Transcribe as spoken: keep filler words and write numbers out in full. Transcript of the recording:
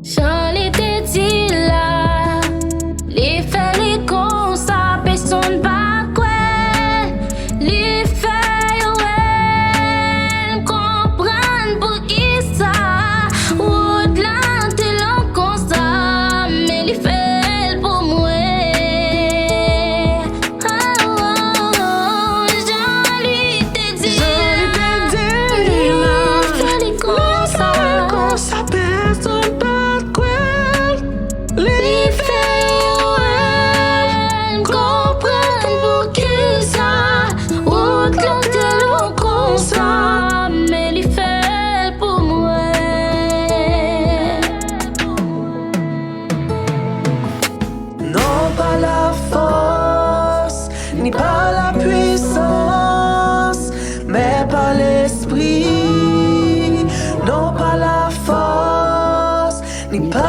Jan li te di la, li fè li konsa, pèsonn pa kwè. Li fè yo wè l, m konprann poukisa wout la te long konsa, men li fè l pou mwen. Oh, oh, oh, jan li te di la, li fè li konsa, pèsonn pa t kwè. Li fè yo wè l, m konprann poukisa wout la te long konsa, men li fè l pou mwen. Non pa lafòs, ni pa lapwisans, men pa Lespri. Non pa lafòs, ni pa